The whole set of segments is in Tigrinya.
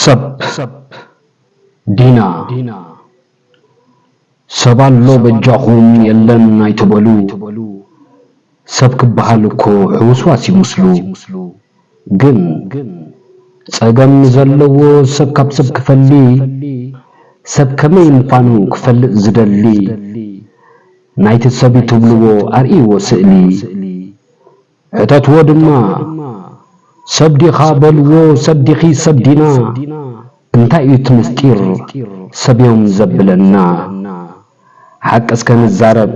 ሰብ ዲና። ሰብ ኣሎ በጃኹም የለን ኣይትበሉ። ሰብ ክበሃል እኮ ሕውስዋስ እዩ ምስሉ። ግን ጸገም ዘለዎ ሰብ ካብ ሰብ ክፈሊ፣ ሰብ ከመይ ምዃኑ ክፈልጥ ዝደሊ፣ ናይቲ ሰብ እዩ ትብልዎ ኣርእይዎ ስእሊ። ሕተትዎ ድማ፣ ሰብ ዲኻ በልዎ፣ ሰብ ዲኺ ሰብ ዲና፣ እንታይ እዩ እቲ ምስጢር ሰብ እዮም ዘብለና? ሓቂ እስከ ንዛረብ፣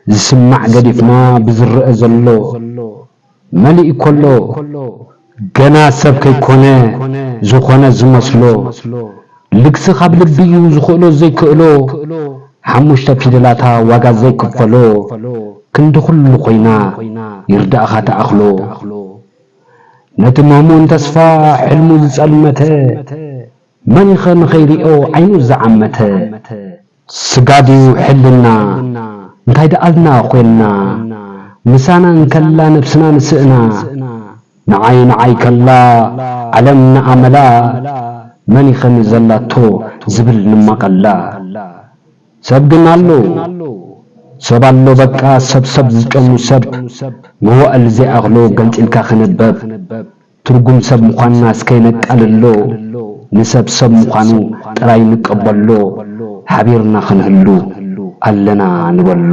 ዝስማዕ ገዲፍና ብዝረአ ዘሎ፣ መሊእ ከሎ ገና ሰብ ከይኮነ ዝኾነ ዝመስሎ፣ ልግሲ ካብ ልቢ እዩ ዝኽእሎ ዘይክእሎ፣ ሓሙሽተ ፊደላታ ዋጋ ዘይክፈሎ፣ ክንዲ ኩሉ ኮይና ይርዳእኻ ተኣኽሎ። ነቲ ምህሙን ተስፋ ሕልሙ ዝጸልመተ፣ መን ኢኸ ንኸይሪኦ ዓይኑ ዝዓመተ? ስጋ ድዩ ሕልና እንታይ ደኣልና ኮይንና? ምሳና እንከላ ነብስና ንስእና፣ ንዓይ ንዓይ ከላ ዓለም ንኣመላ፣ መን ኢኸ ንዘላቶ ዝብል ንማቐላ። ሰብ ግን ኣሎ፣ ሰብ ኣሎ በቃ፣ ሰብ ሰብ ዝጨኑ ሰብ፣ መዋእል ዘይኣኽሎ ገንጺልካ ክነበብ። ትርጉም ሰብ ምዃንና እስከ ነቃልሎ፣ ንሰብ ሰብ ምዃኑ ጥራይ ንቀበሎ፣ ሓቢርና ክንህሉ ኣለና ንበሎ።